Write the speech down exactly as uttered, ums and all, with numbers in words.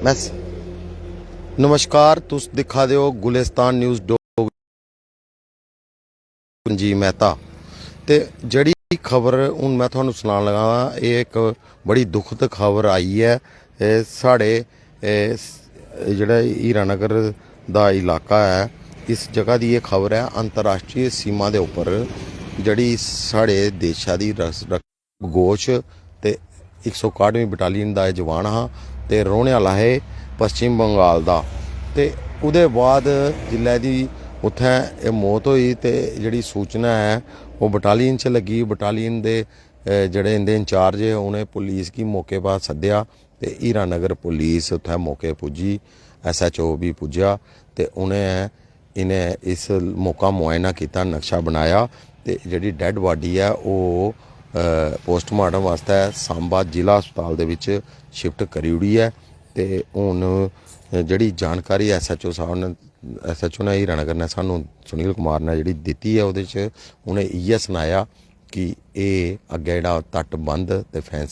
मैं स- नमस्कार, तुस दिक्खा दे ओ गुलिस्तान न्यूज़ डोगरी। जी मेहता। ते जेह्ड़ी खबर हून मैं थुहानू सनान लगा वां, एह् इक बड़ी दुखद खबर आई ऐ। एह् साढ़े, एह् स-, जेह्ड़ा हीरानगर दा इलाका ऐ, इस जगह दी एह् खबर ऐ। अंतर्राष्ट्रीय सीमा दे उप्पर जेह्ड़ी साढ़े देशा दी रस-, रक-, गोश ते इक सौ इकाहठवीं बटालियन दा एह् जवान हा ते रौह्ने आह्ला हा पश्चिम बंगाल दा। ते ओह्दे बाद जिल्लै दी उत्थै एह् मौत होई ते जेह्ड़ी सूचना ऐ, ओह् बटालियन च लग्गी। बटालियन दे, अ, जेह्ड़े इं'दे इंचार्ज हे, उ'नें पुलिस गी मौके पर सद्देआ ते हीरानगर पुलिस उत्थै मौके पुज्जी, एसएचओ बी पुज्जेआ ते उ'नें इ'नें इस मौका मुआयना कीता, नक्शा बनाया ते जेह्ड़ी डेड बाडी ऐ, ओह्, अ, पोस्टमार्टम आस्तै सांबा जिला अस्पताल दे बिच शिफ्ट करी ओड़ी ऐ। ते हून जेह्ड़ी जानकारी एसएचओ साहब ने, एसएचओ ने हीरानगर ने सानू, सुनील कुमार ने जेह्ड़ी दित्ती ऐ, ओह्दे च उ'नें इ'यै सनाया कि एह् अग्गें जेह्ड़ा तट बंद ते फैंस